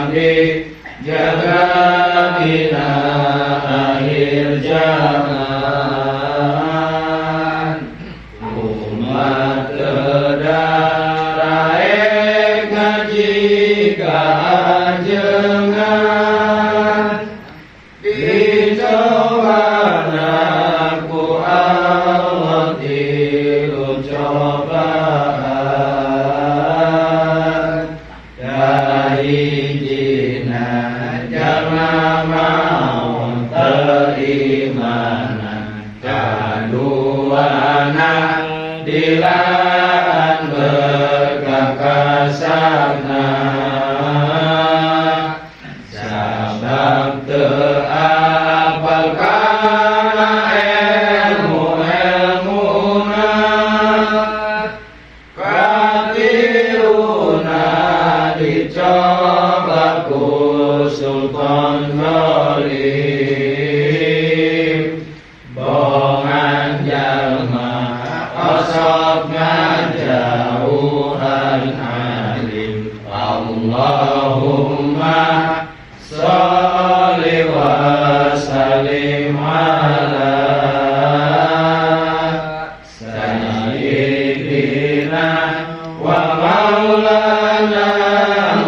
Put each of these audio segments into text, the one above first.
Nabi jaga dina akhir zaman umat tedaraek ngaji kajengan dicobana ku Allah tilu cobaan kahijina jalma maun terimanan kaduana dilaan berkakasana sabab teu apal kana ilmu-ilmuna katiluna dicoba ku Sultan Zalim bongan jalma osok ngajauhan alim. Allahumma sholli wa sallim ala sayyidina wa maulana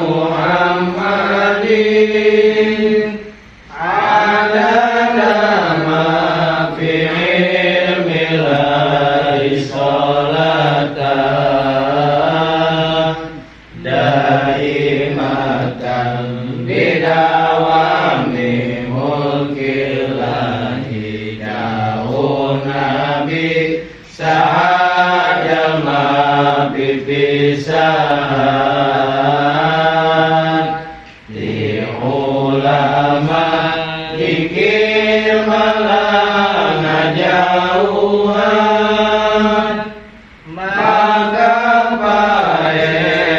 Muhammadin adada ma fi ilmillahi sholatan daimatan bidawami mulkillahi daun nabi sahajalma pipisahan di ulama dikir malah ngajauhan maka pae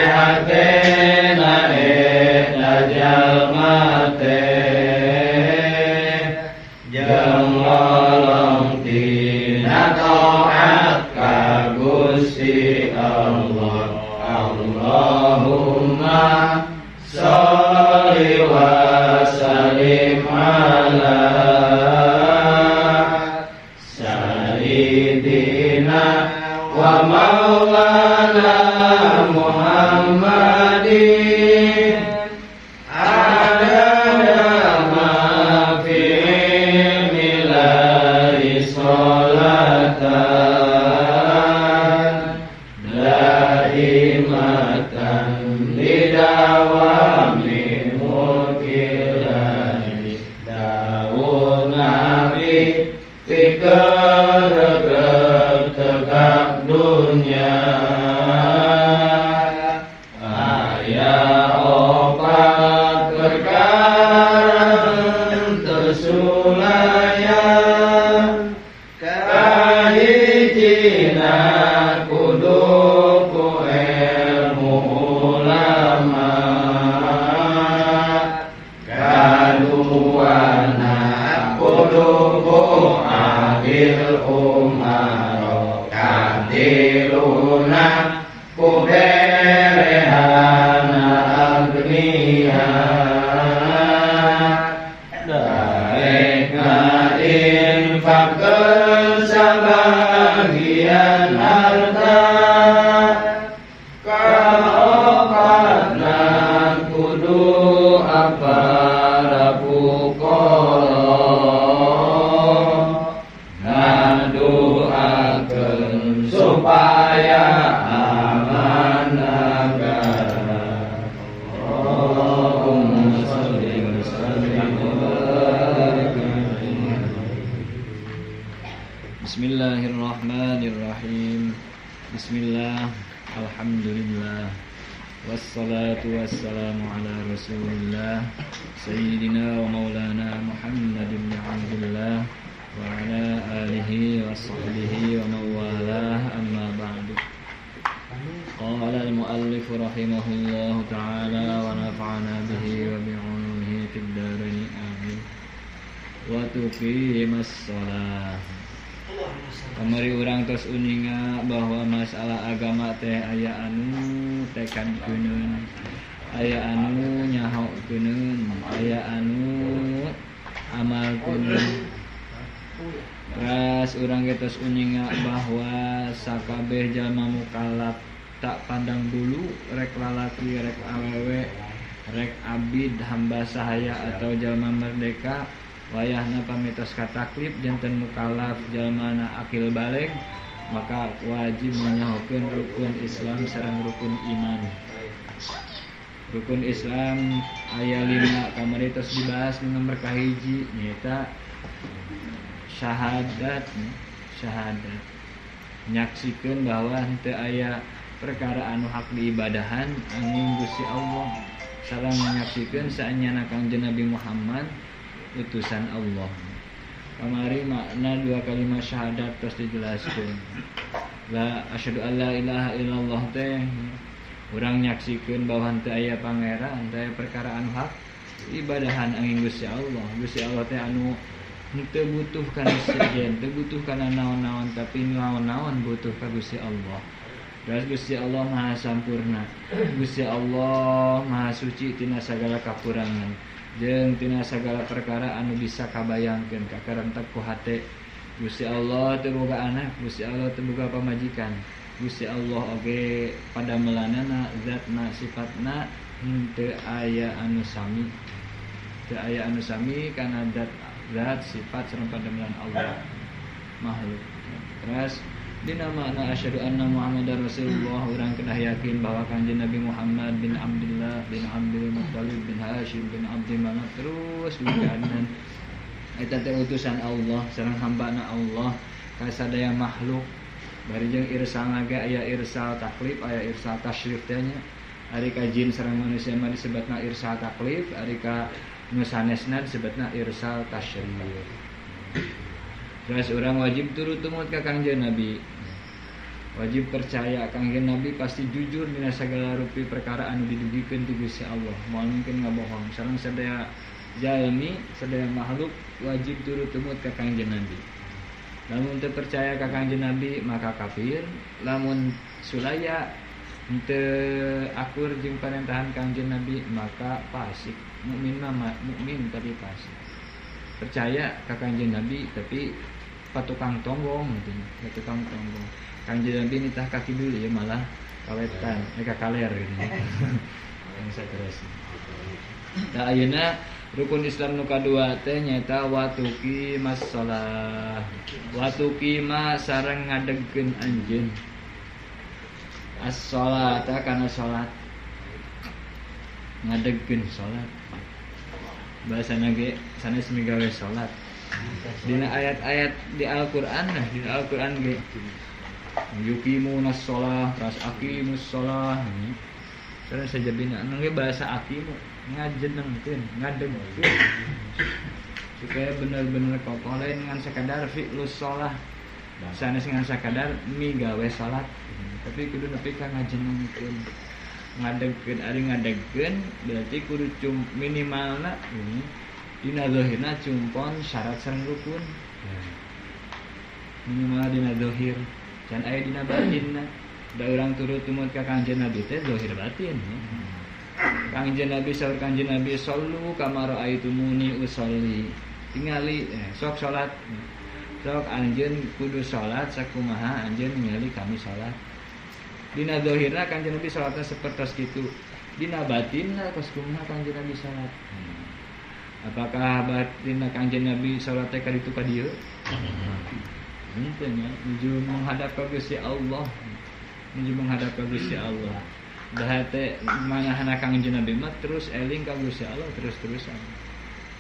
hatena eta jalma teh jeung lolong tina taat ka Gusti Allah. Allahumma sholli wa sallim ala sayyidina wa maulana Muhammadin adada ma fi ilmillahi sholatan daimatan lidawami mulkillahi daun nabi pikeregreg tegak dunya aya opat perkara tersulaya kahijina kudu ku ilmu ulama kaduana kudu ku adil umaro katiluna ku berehana agnia daek ngainfakeun sabagian harta kaopatna kudu apara fuqara ngaduakeun supaya aman negara. Allahumma sholli wa sallim wa barik alaihi. Bismillahirrahmanirrahim. Bismillah, alhamdulillah, wassalatu wassalamu ala rasulillah sayyidina wa maulana Muhammad ibn Abdullah wa ala alihi wa sahbihi wa mawalah, amma ba'du. Qala al-muallif rahimahullahu ta'ala wa nafa'ana bihi wa bi'ulumihi fid dharain, amin. Wa tuqimas shalah. Kamari urang tos uninga bahwa masalah agama teh aya anu tekad keuneun, aya anu nyaho ucapkeuneun aya anu amalkeun. Ras urang ge tos uninga bahwa sakabeh jalma mukallaf tak pandang bulu rek lalaki rek awewe rek abid hamba sahaya atau jalma merdeka wayahna pamitos kataklif janten mukallaf jalmana akil balig maka wajib menyahokeun rukun Islam sareng rukun iman. Rukun Islam aya 5 kamari tos dibahas nu nomor kahiji nyaeta syahadat, syahadat nyaksikeun bahwa henteu aya perkara anu hak diibadahan angin Gusti Allah sareng menyaksikan saenyana Kangjeng Nabi Muhammad utusan Allah. Kamari makna dua kalimat syahadat terus dijelaskan. La asyhadu alla ilaha illallah teh urang nyaksikeun bahwa henteu aya pangeran, henteu aya perkara anu hak ibadahan angin Gusti Allah. Gusti Allah teh anu henteu butuh kana sejen, henteu butuh kana naon-naon, tapi naon-naon butuh ka Gusti Allah. Terus Gusti Allah Maha Sampurna, Gusti Allah Maha Suci tina sagala kakurangan jeung tina sagala perkara anu bisa kabayangkeun kakarentek ku hate. Gusti Allah teu boga anak, Gusti Allah teu boga pamajikan. Gusti Allah oge padamelanana, zatna, sifatna henteu aya anu sami. Teu aya anu sami kana zat, sifat sareng padamelan Allah makhluk. Terus dina makna asyhadu anna Muhammadar Rasulullah urang kedah yakin bahwa Kanjeng Nabi Muhammad bin Abdullah bin Abdul Muttalib bin Hashim bin Abdi Manaf terus dugaan eta teh utusan Allah sareng hambana Allah ka sadaya makhluk. Bari jeung irsalna ge aya irsal taklif aya irsal tasyrif teh nya. Ari ka jin sareng manusia mah disebutna irsal taklif, ari ka nu sanesna disebutna irsal tasyrif. Terus orang wajib turut tumut ka Kangjeng Nabi. Wajib percaya Kangjeng Nabi pasti jujur dina sagala rupi perkara anu didugikeun ti Gusti Allah. Moal mungkin ngabohong. Sareng sadaya jalmi, sadaya makhluk wajib turut tumut ka Kangjeng Nabi. Lamun teu percaya ka Kangjeng Nabi maka kafir, lamun sulaya teu akur jeung parentahan Kangjeng Nabi maka fasik. Mukmin mah mukmin tapi fasik. Percaya ka Kangjeng Nabi tapi patukang tonggong gitu, patukang tonggong. Kangjeng Nabi nitah kaki dulu ya malah kawetan, ka kaler gitu. Yang saterus. Nah ayeuna rukun Islam nu kadua teh nyaeta watuqi massalah. Watuqi ma sareng ngadegkeun anjeun. As-sholata kana salat. Ngadegkeun salat. Bahasana ge sanes migawe salat. Dina ayat-ayat di Al-Qur'an, nah dina Al-Qur'an ge yuqimunas shalah, ras aqimus shalah. Sareng sajabina anu ge bahasa aqimu ngajenengkeun, ngadegkeun. Supaya bener-bener kokoh lain ngan sakadar fi'lus shalah. Sanes ngan sakadar migawe salat. Tapi kudu nepi ka ngajenengkeun. Ngadegkeun ari ngadegkeun berarti kudu minimalna dina zahirna cumpon syarat sareng rukun. Minimal dina zahir, can aya dina batinna. Da urang turut tumut ka Kangjeng Nabi teh zahir batin. Kangjeng Nabi saur Kangjeng Nabi sallu kama raaitumuni usolli. Tingali sok salat. Sok anjeun kudu salat sakumaha anjeun ningali kami salat. Dina zahirna Kangjeng Nabi salatna sapertos kitu. Dina batinna kos kumaha Kangjeng Nabi salat. Apakah batinna Kangjeng Nabi salat teh ka ditu ka dieu? Henteu nya, nuju menghadap ka Gusti Allah. Nuju menghadap ka Gusti Allah. Dah teh manahna Kangjeng Nabi mah terus eling ka Gusti Allah terus-terusan.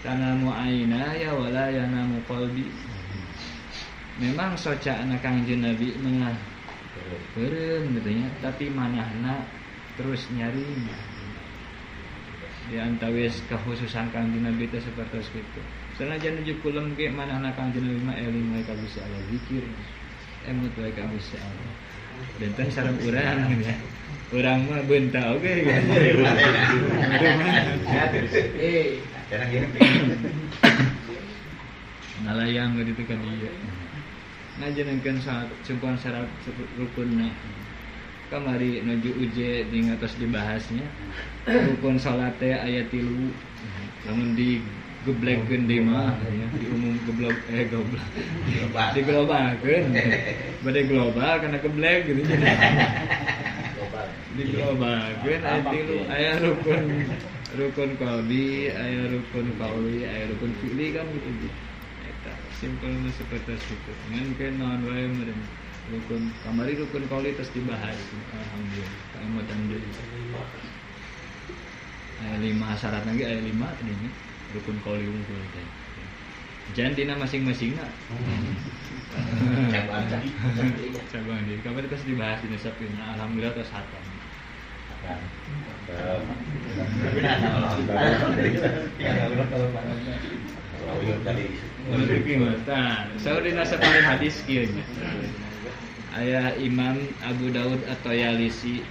Tanamu aina ya wala yanamu qalbi. Memang socana Kangjeng Nabi mah beureum gitu nya, tapi manahna terus nyari. Di antawis kekhususan Kangjeng Nabi teh sapertos kitu. Sanajan nuju kulem ge manahna Kangjeng Nabi mah eling we ka Gusti Allah, zikir. Emut we ka Gusti Allah. Benten sareng urang ya. Urang mah beunta oge. Ngalayang gitu ka dieu. Ngajenengkeun salat cumpuan syarat rukunna. Kamari nuju uje ning atos dibahasnya. Rukun salat teh aya 3. Lamun digeblegkeun deui mah ya, diumum geblog goblok. Diglobalkeun. Bade global kana geblek gitu nya. Diglobalkeun aya 3, aya rukun qalbi, aya rukun qauli, aya rukun fi'li kan gitu. Eta simpel mah seperti itu. Ngan ke naon wae meureun rukun kamari rukun qauli terus dibahas. Alhamdulillah. Kaemutan deui. Aya 5 syarat lagi aya 5 tadinya rukun qauli unggul teh. Jangan dina masing-masingna. Cabang deui. Kamari terus dibahas dina sapina. Alhamdulillah terus hatam. Hadis kieu nya. Aya Imam Abu Daud At-Tayalisi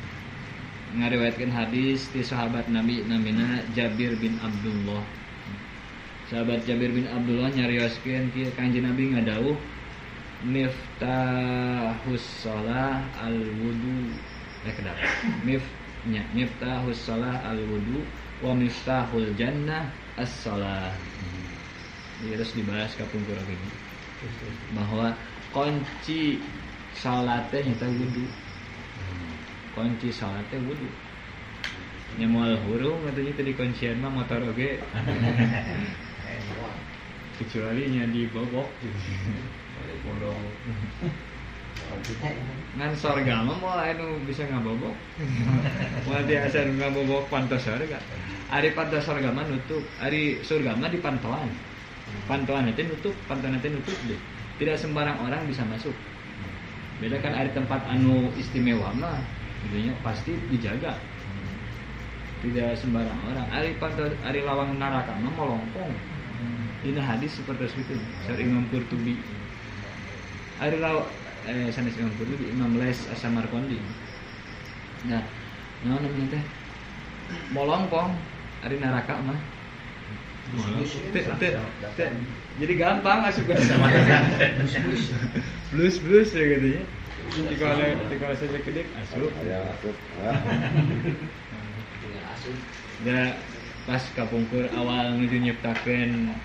ngariwayatkeun hadis ti sahabat Nabi namina Jabir bin Abdullah. Sahabat Jabir bin Abdullah nyarioskeun kieu Kanjeng Nabi ngadawuh miftahus shalah al-wudu. Kedap. Miftahus shalah al-wudu wa miftahul jannah as-shalah. Ini harus dibahas kapungkur ini. Bahwa kunci salatnya nyata wudu. Kunci salatnya wudu. Nya moal hurung katanya tadi kuncian mah motor oge. Kecuali nya dibobok gitu. Ngan sorga mah moal aya nu bisa ngabobok. Moal tiasa nu ngabobok panto sorga. Ari panto sorga mah nutup, ari surga mah di pantoan. Pantoan teh nutup, pantoan teh nutup deh. Tidak sembarang orang bisa masuk. Beda kan ari tempat anu istimewa mah gitunya pasti dijaga. Tidak sembarang orang. Ari panto ari lawang neraka mah molongkong. Dina hadis seperti itu. Saur Imam Qurtubi. Ari law sanes Imam Qurtubi, Imam Les As-Samarqandi. Nah, naon namanya teh? Molongkong ari neraka mah. Jadi gampang asup ke sama. Blus-blus ya gitu ya. Di kalau saya kedek asup. Ya asup. Ya pas kapungkur awal nuju nyiptakeun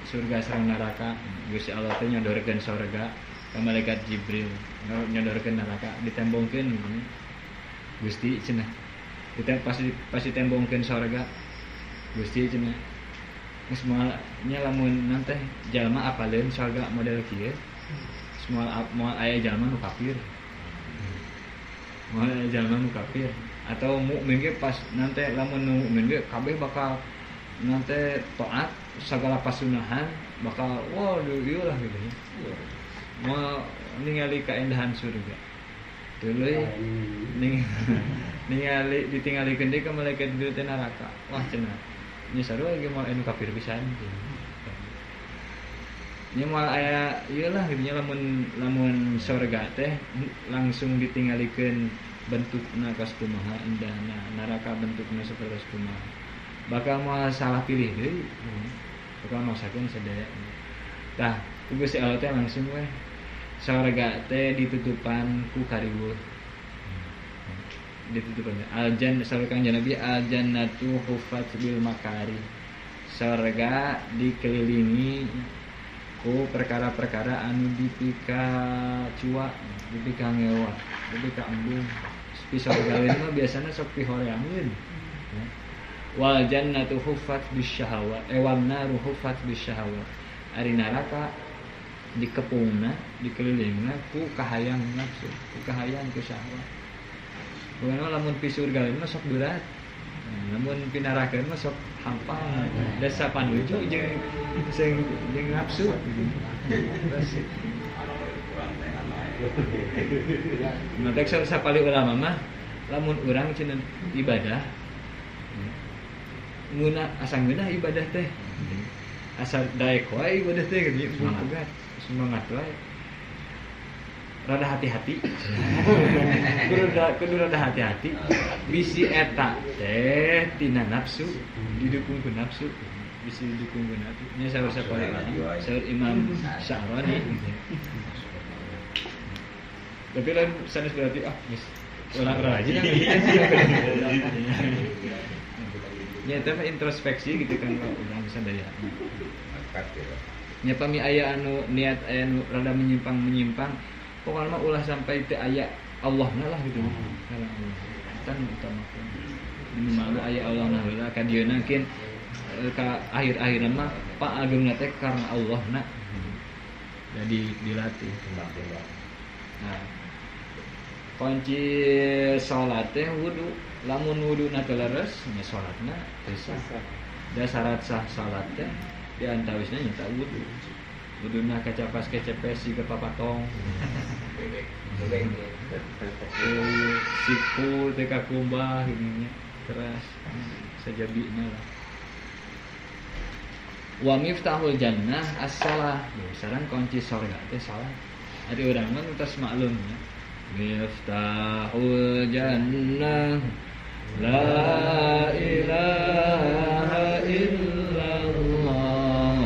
surga sareng neraka, Gusti Allah teh nyodorkeun surga ka malaikat Jibril, nyodorkeun neraka ditembongkeun gitu. Gusti cenah. Pas ditembongkeun surga Gusti cenah. Geus moal nya lamun nanti jalma apaleun surga model kieu. Moal moal aya jalma nu kafir. Moal aya jalma nu kafir atau mukmin ge pas nanti lamun nu mukmin ge kabeh bakal nanti taat segala pasunahan bakal wah ieu lah gitu. Moal ningali kaendahan surga. Tuluy ningali ditinggalikeun deui ka malaikat Jibril teh neraka. Wah cenah. Nya sarua ge moal anu kafir pisan. Nya moal aya ieu lah gitu nya lamun surga teh langsung ditinggalikeun bentukna kos kumaha indahna, neraka bentukna sapertos kumaha. Bakal moal salah pilih deui. Bakal maksakeun sadaya. Tah, ku Gusti Allah teh langsung weh surga teh ditutupan ku kariweuh. Ditutupan aljan surga Kanjeng Nabi aljannatu huffat bil makari. Surga dikelilingi ku perkara-perkara anu dipika cua, dipika ngewa, dipika embung. Pi surga mah biasana sok pihoreangeun. Wal jannatu huffat bisyahawat, wan naru huffat bisyahawat. Ari neraka dikepungna, dikelilingna ku kahayang nafsu, ku kahayang ku syahwat. Bukan lamun pi surga mah sok berat. Lamun pi neraka mah sok hampang. Dasa panuju jeung jeung nafsu gitu. Matak sapali ulama mah lamun urang cenah ibadah ngeunah asa ngeunah ibadah teh. Asa daek wae ibadah teh gitu semangat. Semangat wae. Rada hati-hati. Kudu rada hati-hati. Bisi eta teh tina nafsu, didukung ku nafsu, bisi didukung ku nafsu. Nya saur sapali ulama, saur Imam Sya'rani. Tapi lain sanes berarti geus Ulah rajin ya tapi introspeksi gitu kan urang sadaya. Nya pami aya anu niat aya anu rada menyimpang-menyimpang pokokna mah ulah sampai teu aya Allahna lah gitu. Karena Allah tan utamakeun. Minimal aya Allahna heula ka dieuna kin ka akhir-akhirna mah Pak ageungna teh karena Allahna. Jadi dilatih. Nah, kunci salat teh wudu. Lamun wuduna teu leres nya salatna teu sah. Da syarat sah salat teh di antawisna nyata wudu. Wuduna kacapas kecepes siga papatong. Siku teh kakumbah gini nya keras sajabina lah. Wa miftahul jannah as-shalah. Sareng kunci surga teh salat. Ari urang mah tos maklum nya. Miftahul jannah la ilaha illallah.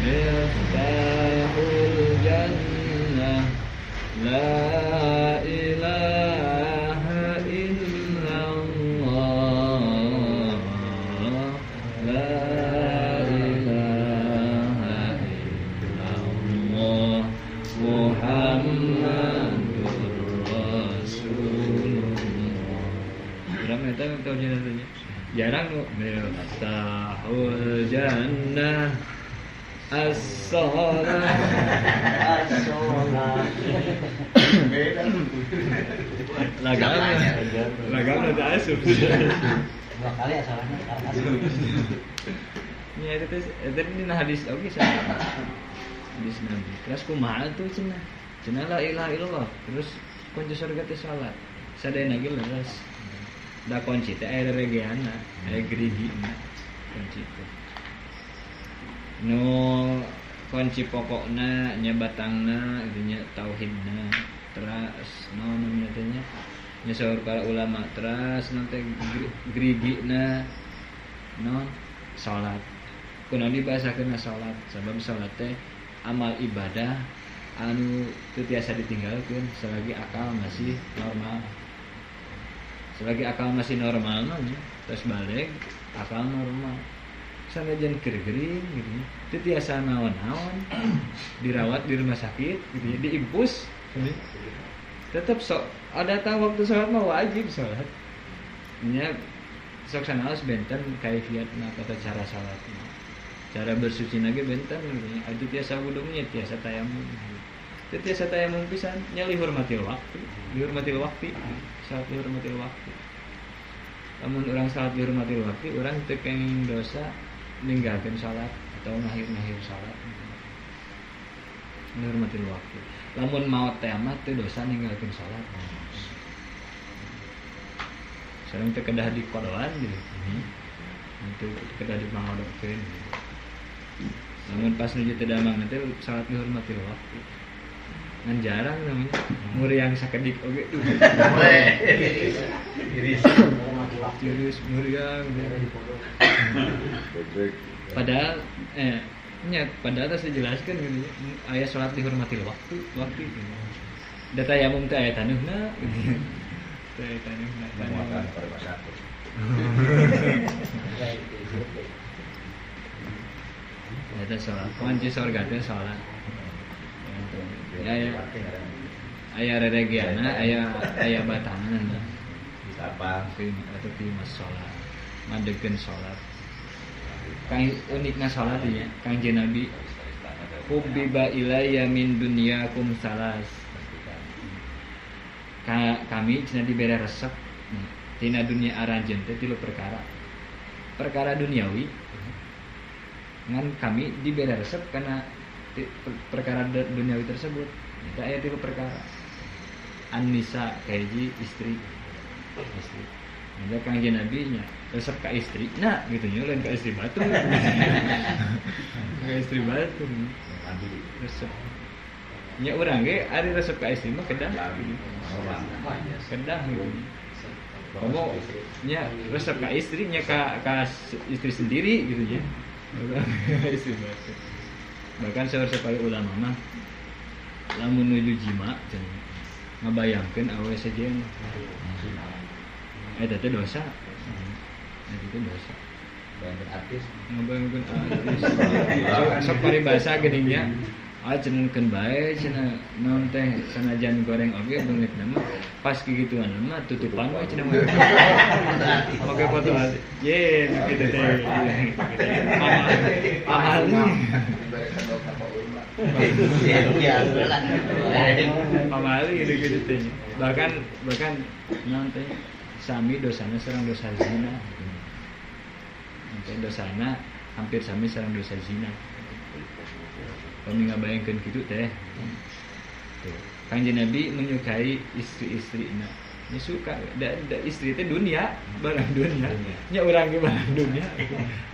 Miftahul jannah la ilaha illallah. La ilaha illallah Muhammadur Rasulullah. Urang eta teu jenazahnya. Jarang nu miftahul jannah as-shalah. As-shalah. Lagam udah asup. Dua kali asalnya asup. Nya eta teh eta dina hadis oge saha. Hadis Nabi. Terus kumaha tuh cenah? Cenah la ilaha illallah. Terus kunci surga teh salat. Sadayana ge leres. Da kunci teh aya regeana, aya gerigina kunci teh. Nu kunci pokokna nya batangna gitu nya tauhidna. Teras naon namanya teh nya? Nya saur para ulama teras naon teh gerigina naon salat. Kunaon dibahasakeun salat? Sabab salat teh amal ibadah anu teu tiasa ditinggalkeun selagi akal masih normal. Selagi akal masih normal mah nya, terus balik akal normal. Sanajan keur gering gitu nya, teu tiasa naon-naon, dirawat di rumah sakit gitu nya, diimpus gitu. Tetep sok ada datang waktu salat mah wajib salat. Nya sok sanaos benten kaifiatna tata cara salatna. Cara bersuci lagi benten gitu nya. Atuh tiasa wudunya tiasa tayamum. Teu tiasa tayamum pisan nya lihurmatil waktu, lihurmatil waktu, salat lihurmatil waktu. Lamun urang salat lihurmatil waktu, urang teu kenging dosa ninggalkeun salat atau ngahir-ngahir salat. Lihurmatil waktu. Lamun maot teh mah teu dosa ninggalkeun salat. Sareng teu kedah dikodoan gitu. Teu kedah dipangodokeun. Namun pas nuju teu damang teh salat dihormatil waktu. Ngan jarang namanya muriang sakedik oge duh. Tiris muriang. Padahal nya padahal terus dijelaskeun gitu nya aya salat dihormatil waktu waktu gitu. Da tayamum teh aya taneuhna gitu. Teh aya taneuhna muatan paribasa. Eta salat kunci surga teh salat. Ya aya aya reregeana aya aya batangan. Ditapang atau ti masalah madegkeun salat. Kang unikna salat nya Kangjeng Nabi hubbiba ilayya min dunyakum salas. Kami cenah dibere resep tina dunia aranjeun teh tilu perkara. Perkara duniawi ngan kami dibere resep karena perkara duniawi tersebut. Eta aya tilu perkara. An-nisa kahiji istri. Istri. Eta Kangjeng Nabi nya resep ka istri. Nah, gitu nya lain ka istri batur. Ka istri batur. Resep. Nya urang ge ari resep ka istri mah kedah. Kedah gitu. Komo nya resep ka istri nya ka istri sendiri gitu nya. Istri batur. Bahkan saur sapari ulama mah lamun nuju jima cenah. Ngabayangkeun awewe sejen. Eta teh dosa. Eta teh dosa. Bayangkeun artis. Ngabayangkeun artis. Sok paribasa geuning nya. Ah cenah keun bae cenah naon teh sanajan goreng oge beungeutna mah pas kigituan mah tutupan we cenah mah. Make foto artis. Ye kitu teh. Pamali. Pamali gitu teh. Bahkan naon teh sami dosana sareng dosa zina. Teh dosana hampir sami sareng dosa zina. Kami ngabayangkeun kitu teh. Tuh. Kanjeng Nabi menyukai istri-istrina. Nya suka da istri teh dunia, barang dunia. Nya urang ge barang dunia.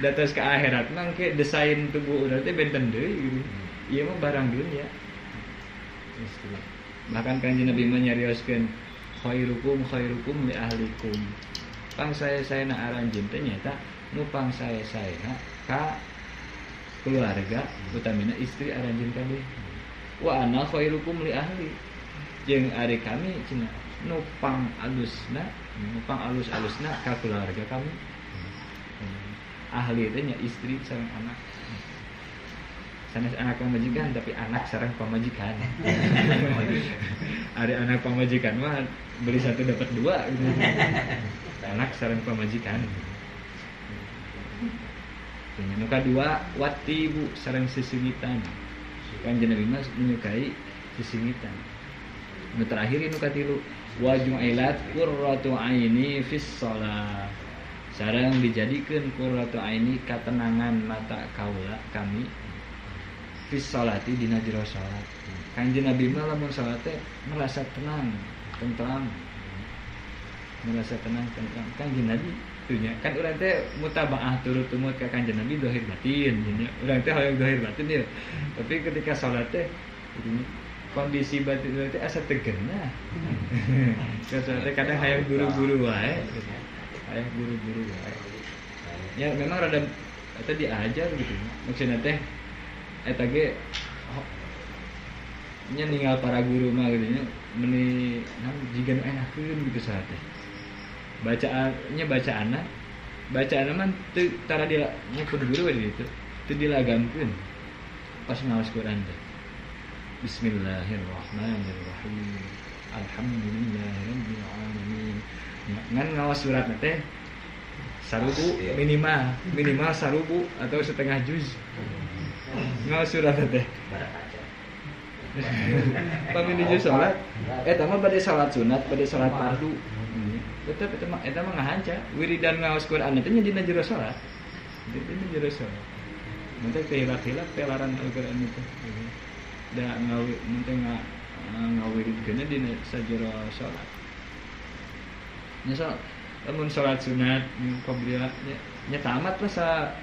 Da tos ka akhirat mah engke desain tubuh urang teh benten deui gitu. Ieu mah barang dunia. Istri. Bahkan Kanjeng Nabi mah nyarioskeun khairukum khairukum li ahlikum. Pang saya-sayana aranjeun teh nyaeta nu pang saya-sayana ka keluarga utamina istri aranjeun kabeh. Wa ana khairukum li ahli. Jeung ari kami cenah nu pang alusna, nu pang alus-alusna ka keluarga kami. Ahli teh nya istri sareng anak. Sanes anak pamajikan tapi anak sareng pamajikan. Ari anak pamajikan mah beli satu dapat dua gitu. Anak sareng pamajikan. Nu kadua watibu sareng sisingitan. Kanjeng Nabi mah menyukai sisingitan. Nu terakhir nu katilu wa ju'ilat qurratu aini fis shalah. Sareng dijadikeun qurratu aini katenangan mata kaula kami fis sholati dina jero salat. Kanjeng Nabi mah lamun salat teh merasa tenang, tentram. Merasa tenang, tentram. Kanjeng Nabi nya kan urang teh mutabaah turut tumut ka Kanjeng Nabi zahir batin nya. Urang teh hoyong zahir batin ya. Tapi ketika salat teh kondisi batin urang teh asa tegenah. Salat teh kadang hayang buru-buru wae. Hayang buru-buru wae. Ya memang rada eta diajar gitu. Maksudna teh eta ge nya ninggal para guru mah gitu nya meni naon jiga nu enakeun gitu salat teh. Bacaannya bacaan mah teu tara di nya pun guru we ditu teu dilagamkeun pas ngaos Quran teh. Bismillahirrahmanirrahim. Alhamdulillahirabbil alamin. Ngan ngaos suratna teh sarubu minimal sarubu atau setengah juz. Ngaos suratna teh. Pamili salat eta mah bade salat sunat, bade salat fardu. Tetep eta mah ngahanca wiridan ngaos Quran teh nya dina jero salat. Dina jero salat. Mun teh hilap-hilap telaran Al-Qur'an itu. Da mun teh ngawiridkeunna dina sajero salat. Nya so lamun salat sunat qobliyah nya tamat lah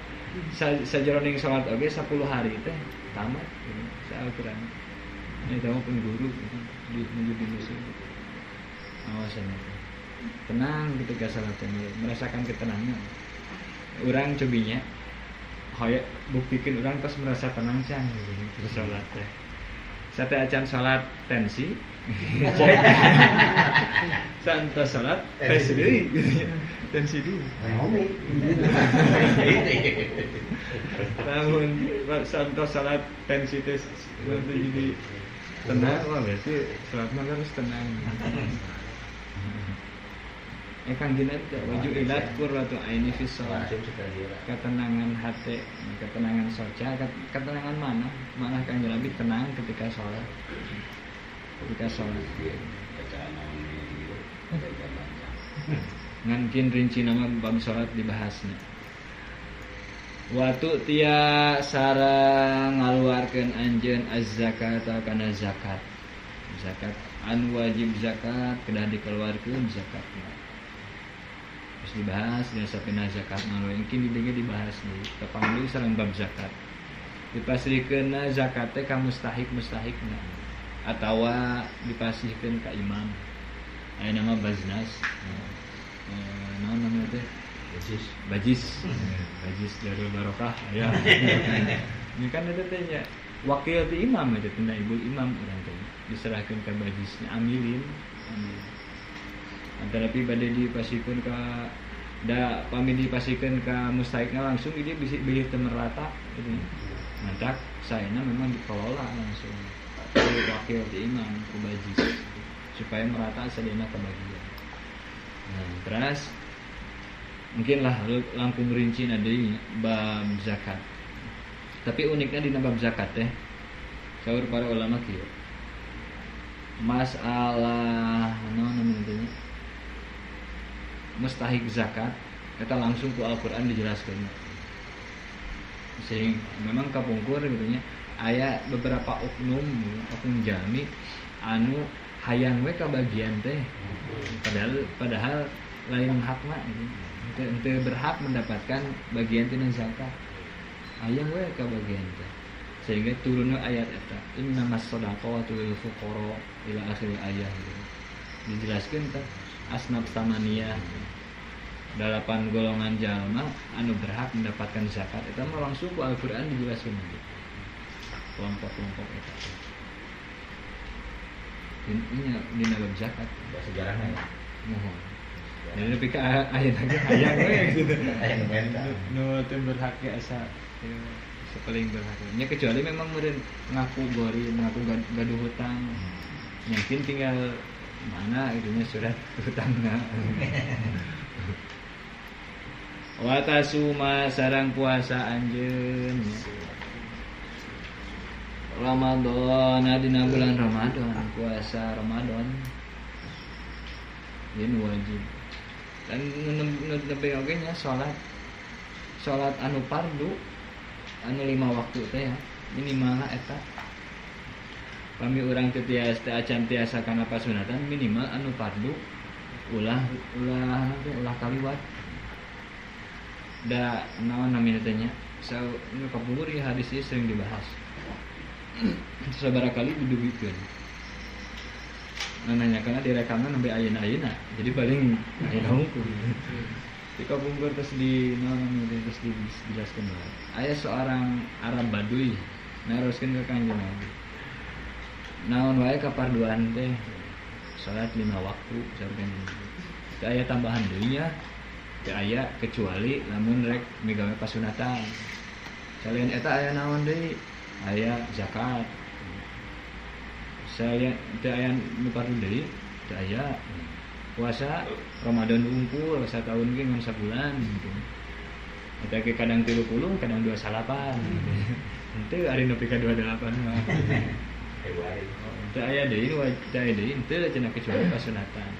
sajeroning salat oge 10 hari teh tamat sa Al-Qur'an. Nya eta mah pun guru di menuju di musuh. Awasannya teh. Tenang ketika salat merasakan ketenangan. Urang cobinya hoyong buktikeun urang tos merasa tenang can gitu salat teh. Sate acan salat tensi. Santos salat tensi deui gitu. Tensi deui. Lamun santos salat tensi teh jadi tenang, wah berarti salat mah harus tenang. Kang Jinan waju ilat qurratu aini fis shalah. Ketenangan hati, ketenangan sosial, ketenangan mana? Mana Kanjeng Nabi tenang ketika sholat. Ketika sholat. Ngan kin rinci nama bab sholat dibahasna. Watu tia sareng ngaluarkeun anjeun az-zakata kana zakat. Zakat anu wajib zakat kedah dikeluarkeun zakatna. Terus dibahas dan sapina zakat malu mungkin di dieu dibahas deui tepang deui sareng bab zakat. Dipasrikeunna zakat teh ka mustahik-mustahikna atawa dipasihkeun ka imam. Aya nama baznas. Naon namanya teh? Bajis. Bajis. Bajis Darul Barokah aya. Ini kan eta teh nya Wakil ti imam eta teh naibul imam urang teh diserahkeun ka bajisnya amilin. Antara pi bade dipasikeun ka da pami dipasikeun ka mustahikna langsung dia bisi bilih teu merata gitu. Mantak saena memang dikelola langsung wakil ti imam ku bajis supaya merata sadayana kebagian. Nah, terus mungkin lah langkung rinci deui bab zakat. Tapi uniknya dina bab zakat teh saur para ulama kieu. Masalah naon namina teh mustahik zakat eta langsung ku Al-Qur'an dijelaskeun. Sehingga memang kapungkur gitu nya aya beberapa oknum oknum jami anu hayang we kabagian teh padahal lain hakna gitu. Henteu berhak mendapatkan bagian tina zakat. Hayang we kabagian teh. Sehingga turunnya ayat eta innamas shadaqatu lil fuqara ila akhir ayat gitu. Dijelaskeun teh asnaf samaniyah 8 golongan jalma anu berhak mendapatkan zakat eta mah langsung ku Al-Qur'an dijelaskeun gitu. Kelompok-kelompok eta. Ini dina bab zakat sejarahnya ya. Mohon. Jadi nepi ka ayeuna ge hayang we gitu. Hayang menta. Nu teu berhak ge asa paling berhak. Nya kecuali memang meureun ngaku gori, ngaku gaduh hutang. Mungkin tinggal mana gitu nya surat hutangna. Wa tasuma sareng puasa anjeun. Ramadan dina bulan Ramadan, puasa Ramadan. Ini wajib. Dan nepi oge nya salat anu fardu anu 5 waktu teh ya, minimal eta. Pami urang teu tiasa teh acan tiasa kana pasunatan minimal anu fardu ulah ulah teh ulah kaliwat. Da naon namina teh nya? Nu kapungkur ieu hadis ieu sering dibahas. Sabaraha kali didugikeun. Nanya karena direkamna sampai ayeuna-ayeuna. Jadi paling ayeuna hungkul. Di kapungkur terus di naon terus dijelaskeun wae. Aya seorang Arab Baduy naroskeun ka Kanjeng Nabi. Naon wae kaparduan teh? Salat 5 waktu saur Kanjeng Nabi. Teu aya tambahan deui nya. Teu aya kecuali lamun rek migawe pasunatan. Salian eta aya naon deui? Aya zakat. Saya teu aya nu pardu deui, teu aya. Puasa Ramadan unggul sataun ge ngan sabulan gitu. Eta ge kadang 30, kadang 28 gitu. Henteu ari nepi ka 28 mah. Februari. Teu aya deui, teu aya deui, henteu cenah kecuali pasunatan.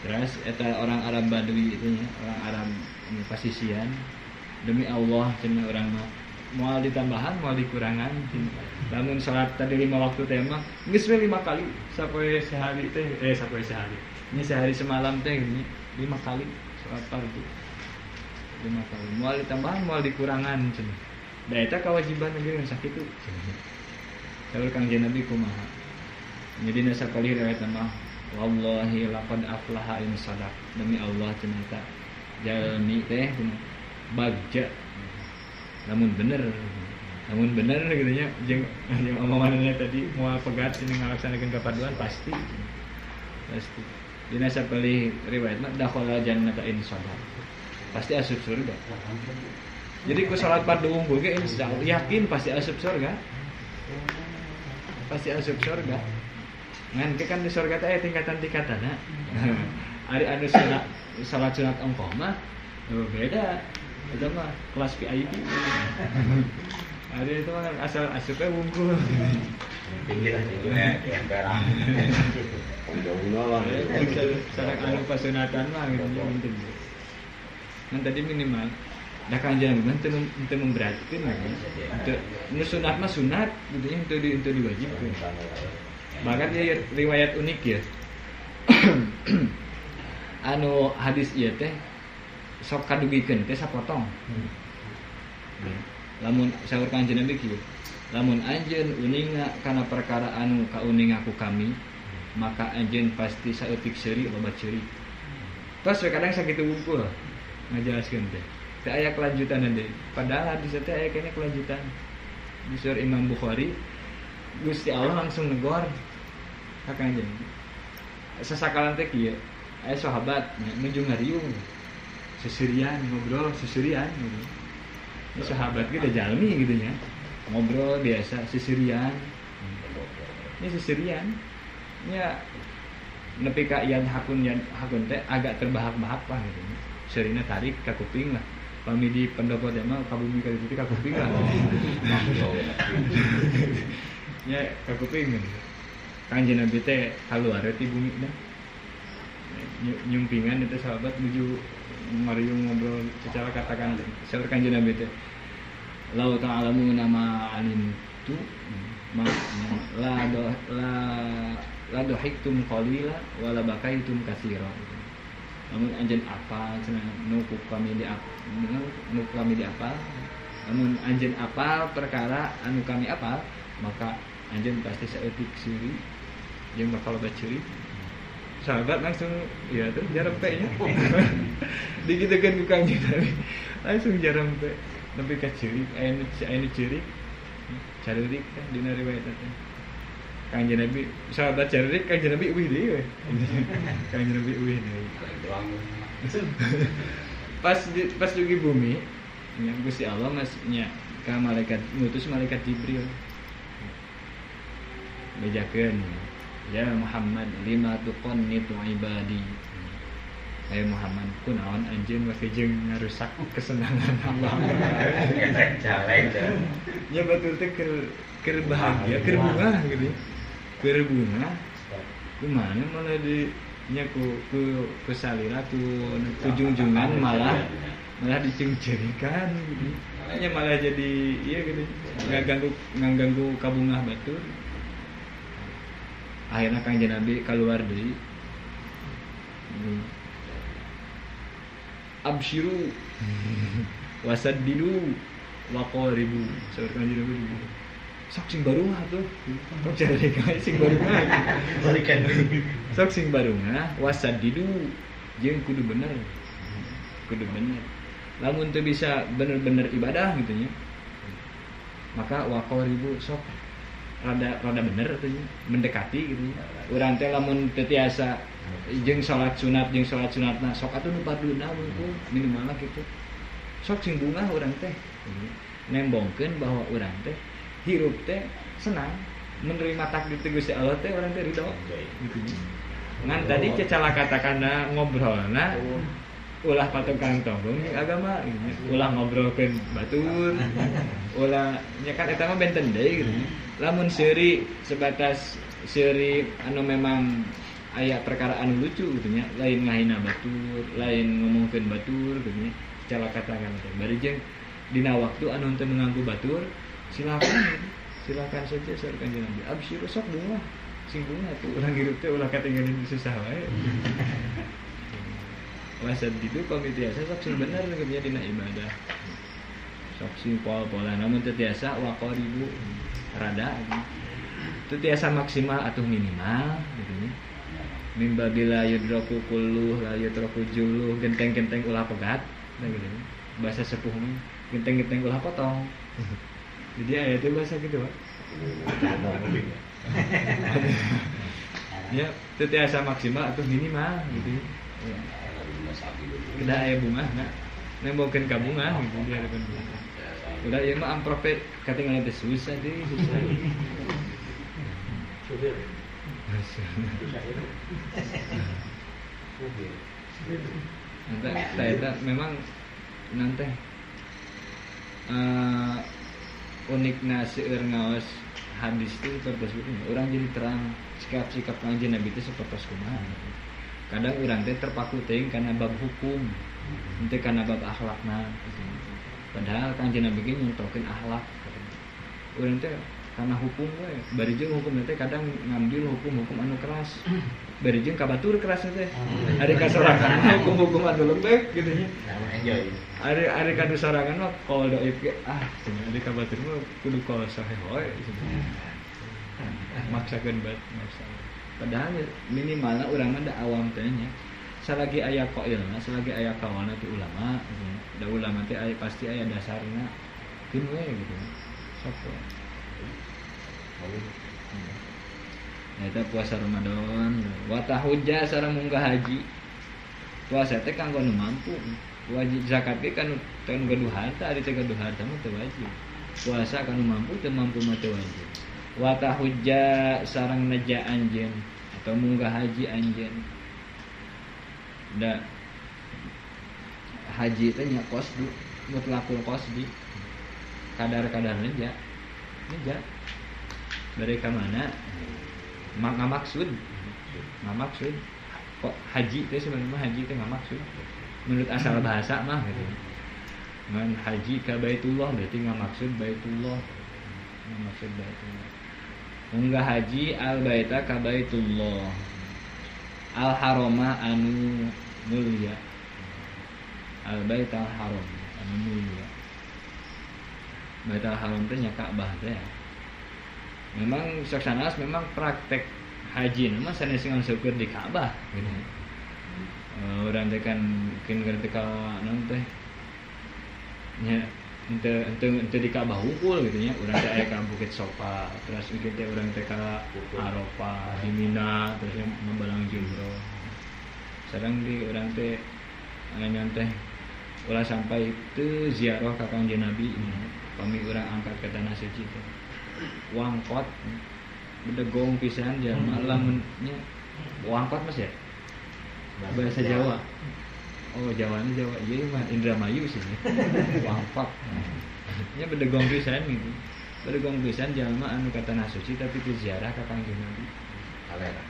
Terus eta orang Arab Badui itu nya, orang Arab pasisian, demi Allah cenah urang mah moal ditambahan moal dikurangan. Lamun salat tadi 5 waktu teh mah geus we 5 kali sapoe sehari teh sapoe sehari. Ini sehari semalam teh gini 5 kali salat fardu. 5 kali. Moal ditambahan moal dikurangan cenah. Da eta kewajiban ge ngan sakitu. Saur Kangjeng Nabi kumaha? Jadi na sakali riwayat mah wallahi laqad aflaha in sadaq. Demi Allah cenah eta jalmi teh bagja. Namun bener gitu nya jeung omongannya tadi moal pegat ini ngalaksanakeun kaparduan pasti. Pasti. Dina sapalih riwayat mah dakhala jannata in sadaq. Pasti asup surga. Jadi ku salat fardu unggul ge insyaallah yakin pasti asup surga. Pasti asup surga. Ngan ke kan di surga teh aya tingkatan-tingkatanna. Ari anu sunat salat sunat ongkoh mah beda. Itu mah kelas VIP. Ada itu mah asal asupnya wungkul. Tinggi lah tingginya emperan. Jauhna lah. Sareng anu pasunatan mah gitu penting. Ngan tadi minimal da Kanjeng Nabi mah teu memberatkeun lah. Teu nu sunat mah sunat gitu nya teu diwajibkeun. Bahkan ieu riwayat unik ya. Anu hadis ieu teh sok kadugikeun teh sapotong. Lamun saur Kanjeng Nabi kieu, lamun anjeun uninga kana perkara anu kauninga ku kami, maka anjeun pasti saeutik seuri loba ceurik. Tos we kadang sakitu wungkul ngajelaskeun teh. Teu aya kelanjutan deui. Padahal hadis teh aya keneh kelanjutan. Di surah Imam Bukhari Gusti Allah langsung negor ka Kanjeng Nabi. Sasakalan teh kieu, aya sahabat nuju ngariung seserian ngobrol seserian gitu. Ini sahabat ge da jalmi gitu nya. Ngobrol biasa seserian. Ini seserian. Nya nepi ka yan hakun teh agak terbahak-bahak lah gitu. Seurina tarik ka kuping lah. Pami di pendopo teh mah ka bumi ka ditu ka kuping lah. Nya ka kuping gitu. Kanjeng Nabi teh kaluar ti bumi dah. Nyumpingan itu sahabat nuju mariung ngobrol secara katakan saur Kanjeng Nabi teh lau ta'lamu nama alimtu ma la do la la dohiktum qalila wala bakaitum katsira. Lamun anjeun apal cenah nu ku kami di nu kami diapal, lamun anjeun apal perkara anu kami apal, maka anjeun pasti saeutik seuri jeung bakal loba ceurik. Sahabat langsung ya tuh jarempe nya. Digitukeun ku Kanjeng Nabi. Langsung jarempe nepi ka ceurik, aya nu ceurik. Careurik teh dina riwayat teh. Kanjeng Nabi sahabat careurik Kanjeng Nabi eueuh deui we. Kanjeng Nabi eueuh deui. Pas dugi bumi nya Gusti Allah mas nya ka malaikat ngutus malaikat Jibril. Bejakeun ya Muhammad lima tuqannitu ibadi. Hai Muhammad kunaon anjeun make jeung ngarusak kesenangan Allah. Nya batur teh keur bahagia, keur bungah gitu. Keur bungah kumaha malah di nya ku ku salira ku jungjungan malah dicengcerikan gitu. Nya malah jadi iya gitu. Ngaganggu kabungah batur. Akhirnya Kanjeng Nabi keluar deui. Abshiru wasaddidu waqaribu. Saur Kanjeng Nabi gitu. Sok sing barungah tuh. Sok careka sing barungah. Balikan. Sok sing barungah wasaddidu jeung kudu bener. Kudu bener. Lamun teu bisa bener-bener ibadah gitu nya. Maka waqaribu sok rada bener atuh nya, mendekati gitu nya. Urang teh lamun teu tiasa jeung salat sunatna sok atuh nu farduna wungkul minimal kitu. Sok sing bungah urang teh. Nembongkeun bahwa urang teh hirup teh senang menerima takdir ti Gusti Allah teh urang teh ridho gitu nya. Ngan tadi cecala katakanna ngobrolna ulah patokan tonggong jeung agama gitu. Ulah ngobrolkeun batur. Ulah nya kan eta mah benten deui gitu. Lamun seuri sebatas seuri anu memang aya perkara anu lucu gitu nya, lain ngahina batur, lain ngomongkeun batur gitu nya, secara katakan teh. Bari jeung dina waktu anu teu mengganggu batur, silakan gitu. Silakan saja saur Kanjeng Nabi. Absyiru sok bungah, sing bungah tuh urang hirup teh ulah katinggalin susah wae. Wasaddidu pami tiasa sok sing bener gitu nya dina ibadah. Sok sing pol-pola namun teu tiasa waqaribu rada itu tiasa maksimal atau minimal gitu nya. Mimba bila yudraku kulluh la yutraku juluh, genteng-genteng ulah pegat nah gitu nya. Bahasa sepuh mah genteng-genteng ulah potong. Jadi aya teh bahasa gitu, Pak. Ya, teu tiasa maksimal atau minimal gitu nya. Kedah aya bunga nah nembokeun ka bunga gitu di hadapan bunga. Udah ieu mah amprok teh katingalan teh susah deui, susah. Supir. Nanti saya memang nanti unikna seueur ngaos hadis itu seperti itu. Orang jadi terang sikap-sikap Kanjeng Nabi itu seperti kumaha. Kadang urang teh terpaku teuing kana bab hukum, henteu kana bab akhlakna. Padahal Kanjeng Nabi ge nyontokeun akhlak. Urang teh karena hukum we, bari jeung hukum teh kadang ngambil hukum-hukum anu keras. Bari jeung ka batur keras teh. Ari ka sorangan hukum-hukum anu lembek gitu nya. Enjoy. Ari ka sorangan mah qol dhaif ge ah cenah ari ka batur mah kudu qol sahih we cenah. Maksakeun bat maksa. Padahal minimalna urang mah da awam teh nya. Salagi aya qailna, selagi aya kawana ti ulama gitu. Da ulama teh aya pasti aya dasarna. Keun we gitu. Sok we. Eta puasa Ramadan wa tahujja sareng munggah haji. Puasa teh kanggo nu mampu. Wajib zakat ge kan teu gaduh harta, ari teu gaduh harta mah teu wajib. Puasa kanu mampu teu mampu mah teu wajib. Wa tahujja sareng neja anjeun atau munggah haji anjeun. Da haji teh nya qasdu, mutlaqul qasdi. Kadar-kadar neja. Neja. Bari ka mana? Ngamaksud. Ngamaksud. Kok haji teh sebenarnya haji teh ngamaksud. Menurut asal bahasa mah gitu. Ngan haji ka Baitullah berarti ngamaksud Baitullah. Ngamaksud Baitullah. Munggah haji al baita ka Baitullah. Al harama anu mulia. Al baital haram anu mulia. Baital haram teh nya Ka'bah teh. Memang saksanas memang praktek haji mah sanes ngan syukur di Ka'bah gitu. Urang teh kan keun teh ka naon teh nya henteu di Ka'bah hungkul gitu nya. Urang teh aya ka Bukit Sofa, terus mungkin teh urang teh ka Arafah, di Mina, terus ngabalang jumroh. Sareng di urang teh ngan teh ulah sampai teu ziarah ka Kangjeng Nabi pami urang angkat ke tanah suci teh. Wangkot bedegong pisan jalma lamun nya wangkot mas ya? Bahasa Jawa. Oh, Jawana Jawa. Iya mah Indramayu sih. Wangkot. Nya bedegong pisan gitu. Bedegong pisan jalma anu ka tanah suci tapi teu ziarah ka Kangjeng Nabi. Alera.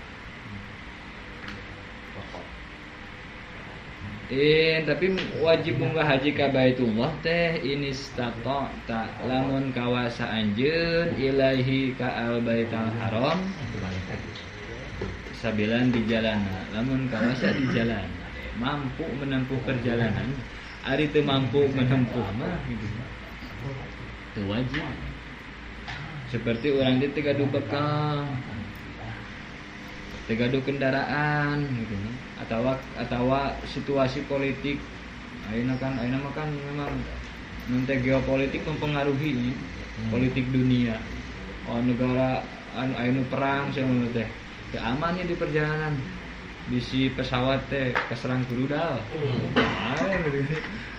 Tapi wajib munggah haji ka Baitullah teh inistata ta lamun kawasa anjeun ilaihi ka al baital haram sabilan di jalan, lamun kawasa di jalan mampu menempuh perjalanan, ari teu mampu menempuh mah gitu. Teu wajib. Seperti urang teh teu gaduh bekal, teu gaduh kendaraan gitu nya. Atawa situasi politik ayeuna kan ayeuna mah kan memang nanti geopolitik mempengaruhi nya, politik dunia. Oh negara anu ayeuna perang cenah teh. Teu aman nya di perjalanan. Bisi pesawat teh keserang ku rudal.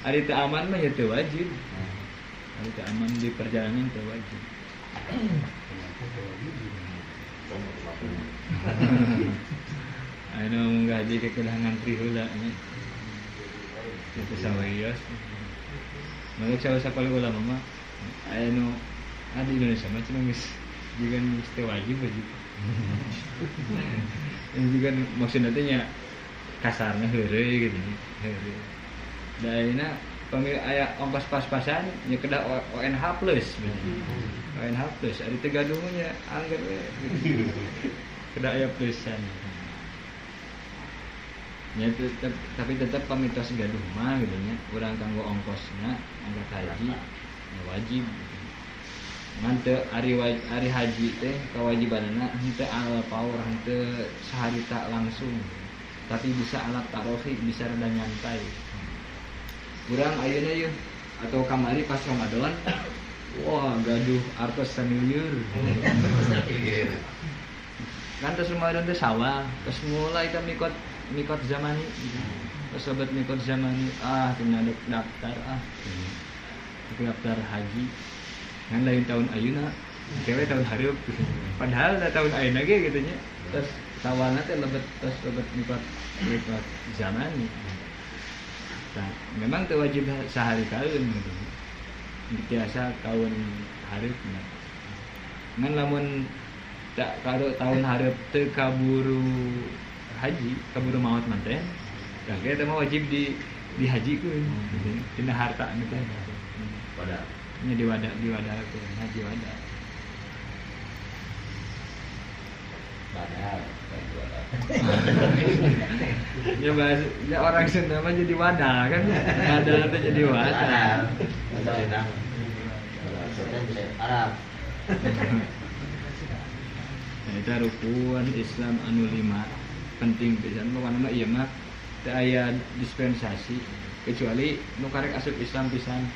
Ari teu aman mah ya teu wajib. Ari teu aman di perjalanan teu wajib. Ayeuna munggah haji kekedah ngantri heula nya. Itu sawios. Maka salah sapali ulama mah aya nu di Indonesia mah cenah geus jiga geus teu wajib wajib. Yang juga maksudna teh nya kasarna heureuy gitu nya. Heureuy. Da ayeuna pami aya ongkos pas-pasan nya kedah ONH plus. ONH plus ari teu gaduh nya angger we. Kedah aya plusan. Ya tetep, tapi tetap pamitos gaduh mah gitu nya urang kanggo ongkosna angkat haji ya wajib gitu. Ngan teu ari haji teh kewajibanana henteu ala power henteu saharita langsung tapi bisa alat tarohi bisa rada nyantai. Urang ayeuna yeuh atau kamari pas Ramadan wah gaduh artos samilieur. Kan terus Ramadan teh sawah terus mulai ka mikot zamani terus sobat mikot zamani tina daftar daftar haji ngan lain tahun ayeuna kewe tahun hareup padahal da tahun ayeuna ge kitu nya terus sawalna teh lebet terus lebet mikot zamani. Nah, memang teu wajib sehari tahun gitu biasa tahun hareupna ngan lamun tak kalau tahun hareup teu kaburu haji kaburu maot mah teh da ge teh mah wajib di dihajikeun gitu tina harta nu teh wadah nya diwadah diwadahkeun haji wadah padahal ya bahas ya orang Sunda mah jadi wadah kan wadah teh jadi wadah Arab. Nah, itu rukun Islam anu 5 penting pisan pokona mah ieu mah teu aya dispensasi kecuali nu karek asup Islam pisan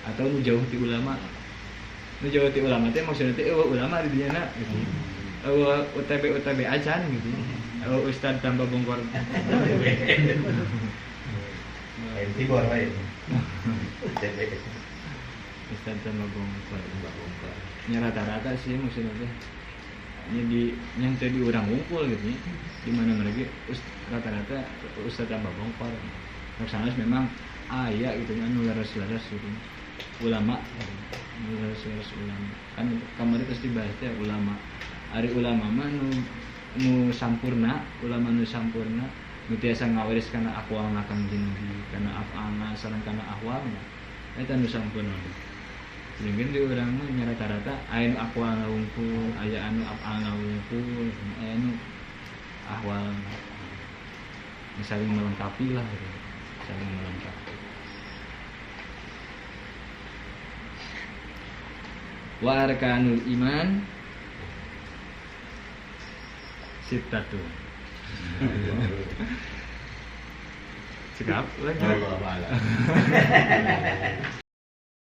atau nu jauh ti ulama. Nu jauh ti ulama teh maksudna teh eueuh ulama di dinya gitu. Eueuh UTB UTB acan gitu. Eueuh ustad tambah bongkor. Lain tibor wae. UTB. Ustad tambah bongkor. Nya rata-rata sih maksudna teh. Nya di nya teh di urang wungkul gitu nya. Di mana mereka rata-rata ustad tambah bongkor. Sanes memang aya gitu nya anu leres-leres gitu. Ulama leres-leres ulama. Kan kamari terus dibahas teh ulama. Ari ulama mah nu sampurna, ulama nu sampurna, nu tiasa ngawaris kana aqwalna Kangjeng Nabi, kana af'alna sareng kana ahwalna. Eta nu sampurna. Sedangkan di urang mah nya rata-rata aya nu aqwalna wungkul, aya anu af'alna wungkul, aya anu ahwalna. Saling melengkapi lah gitu. Saling melengkapi. Wa arkanul iman sittatun. Cekap lanjut. Allah a'lam.